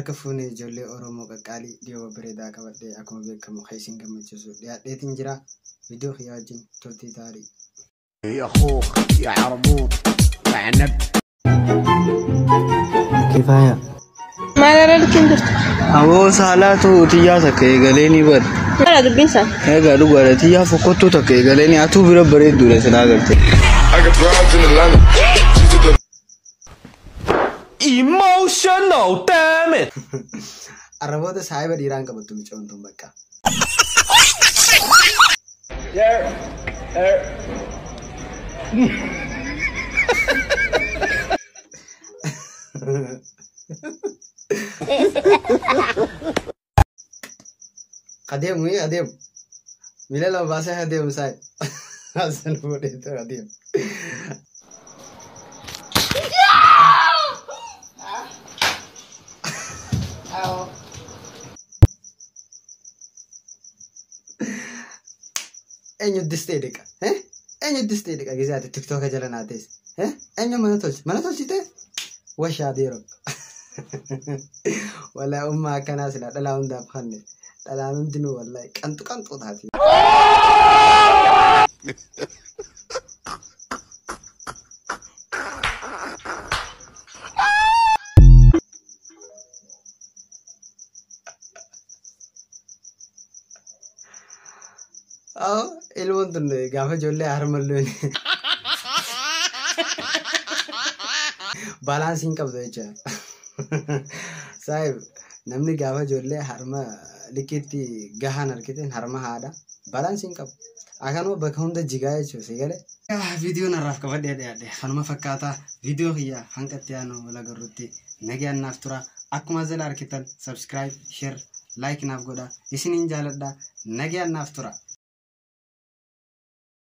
Harka fuunee ijoollee Oromoo qaqqaalii dhiyoo bareedaa qabadhee akkuma beekamu kan isin gammachiisu dhiyaadheetiin jira. Viidiyoo kiyyaa wajjin turtii taarii. يا خوخ يا عربوط يا عنب. Kifaaya. Maal irra jirtu? Aboo saalaatu xiyyaa takka eegalee ni bada. Maal dubbiin isaa? Egaa dhugaadha xiyyaa fokkottuu takka eegalee ni atuu bira bareedduudha silaa garte. I got broads in Atlanta. She's at the Emotional, damn it! Arraboota saayiba dhiiraan qabattu micoon tun bakka. Adeemu adeemu. Miila lama baasee adeemu saayib. Hasan fuudhee adeemu. Eenyu distee dhiqa? Eenyu distee dhiqa gisee ati tiktoka jala naa teesse? Eenyu mana tolche? Mana tolchite? Washaa deero. Wallahi ummaa akkanaa silaa dhalaa hundaaf kanne. Dhalaan hundinuu wallahi qanxu qanxu taati. Ilmoon tun gaafa ijoollee harmalloon baalaansii hin qabdu jechuudha. Saayib namni gaafa ijoollee harma liqiitti gahaan argiteen harma haadha baalaansii hin qabu. Akkanuma bakka hunda jigaa jechuudha si galee. Viidiyoon har'aaf qabadhee dhiyaadhe kanuma fakkaataa viidiyoo kiyya hanqatti aanu wal agarrutti nagaan naaf tura. Akkuma jala argitan subscribe, share, like naaf godha. Isiniin jaaladha nagaan naaf tura.